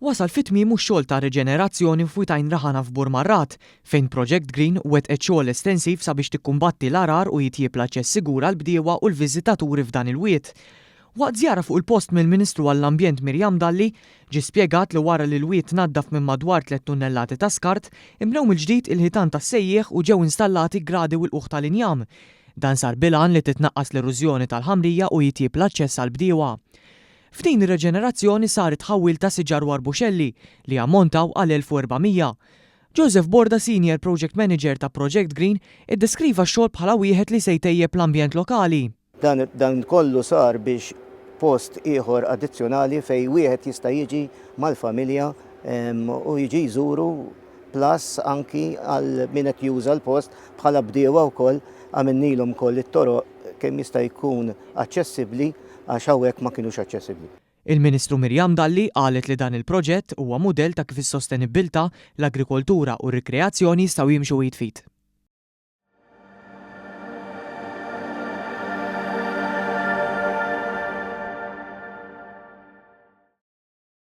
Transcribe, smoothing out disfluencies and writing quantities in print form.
Wasal fi tmiemu x-xogħol ta' riġenerazzjoni f'Wied Għajn Raħana f'Burmarrad, fejn Project Green wettqet xogħol estensiv sabiex tikkumbatti l-għarar u jitjieb l-aċċess sigur għall-bdiewa u l-viżitaturi f'dan il-wied. Waqt żjara fuq il-post mill-Ministru għall-Ambjent Miriam Dalli, ġie spjegat li wara li l-wied tnaddaf minn madwar tlett tunnellati ta' skart, inbnew mill-ġdid il-ħitan tas-sejjieħ u ġew installati gradi u lqugħ tal-injam. Dan sar bil-għan li titnaqqas l-erużjoni tal-ħamrija u jitjieb l-aċċess għall-bdiewa. F'din ir-reġenerazzjoni sar it-tħawwil ta' siġar u arbuxelli li jammontaw għal 1,400. Joseph Borda Senior Project Manager ta' Project Green iddeskriva x-xogħol bħala wieħed li se jtejjeb l-ambjent lokali. Dan dan kollu sar biex post ieħor addizzjonali fejn wieħed jista' jiġi mal-familja u jiġi jżuru plus anki għal min qed juża l-post bħala bdiewa wkoll għamilnilhom ukoll it-toroq kemm jista' jkun aċċessibbli għax hawnhekk ma kinux aċċessibbli. Il-Ministru Miriam Dalli qalet li dan il-proġett huwa mudell ta' kif is-sostenibbiltà, l-agrikoltura u r-rikreazzjoni jistgħu jimxu id f'id.